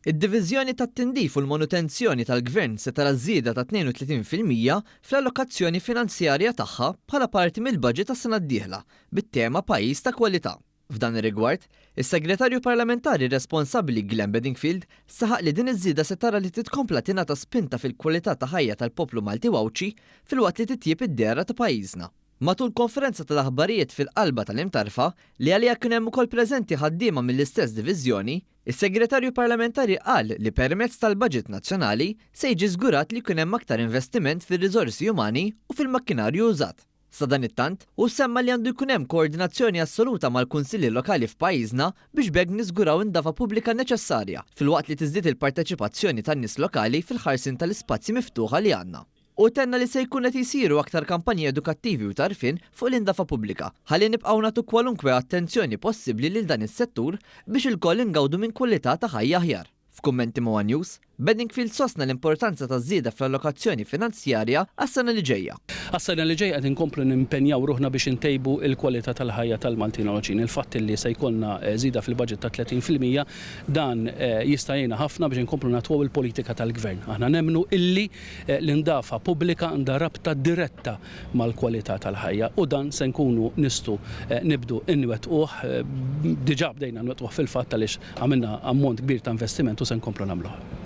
Id-Diviżjoni tat-Tindif u l-Manutenzjoni tal-Gvern se tara żieda ta' 32% fl-allokazzjoni finanzjarja tagħha bħala parti mill-baġit għas-sena d-dieħla bit-tema Pajjiż ta' Kwalità. F'dan ir-rigward, is-Segretarju Parlamentari responsabbli Glenn Bedingfield saħaq li din iż-żieda se tara li titkompla tingħata spinta fil-kwalità ta' ħajja tal-poplu Malti u Għawdxi filwaqt li titjieb id-dehra ta' pajjiżna. Matul konferenza tal-aħbarijiet fil-qalba tal-Imtarfa, li għaliha kien hemm ukoll preżenti ħaddiema mill-istess diviżjoni, is-Segretarju Parlamentari qal li permezz tal-baġit nazzjonali se jiġi żgurat li jkun hemm aktar investiment fir-riżorsi umani u fil-makkinarju użat. Sadanittant, hu semma li għandu jkun hemm koordinazzjoni assoluta mal-kunsilli lokali f'pajjiżna biex b'hekk niżguraw indafa pubblika neċessarja, filwaqt li tiżdied il-parteċipazzjoni tan-nies lokali fil-ħarsien tal-ispazji miftuħa li għandna. Hu tenna li se jkun qed jsiru aktar kampanji edukattivi u t'għarfien fuq l-indafa pubblika ħalli nibqgħu nagħtu kwalunkwe attenzjoni possibbli lil dan is-settur biex ilkoll ingawdu minn kwalità ta' ħajja aħjar. F'kummenti ma' one News, Bedingfield sostna l-importanza taż-żieda fl-allokazzjoni finanzjarja għas-sena li ġejja. Għas-sena li ġejja qed inkomplu nimpenjaw ruħna biex intejbu l-kwalità tal-ħajja tal-Maltin u l-Għawdxin. Il-fatt li se jkollna żieda fil-baġit ta' 30%, dan jista' jgħinna ħafna biex inkomplu nattwaw il-politika tal-Gvern. Aħna nemmnu illi L-indafa pubblika għandha rabta diretta mal-kwalità tal-ħajja u dan se nkunu nistgħu nibdu nwettquh, diġà bdejna nwettquh fil-fatt għaliex għamilna ammont kbir ta' investiment u se nkomplu nagħmluh.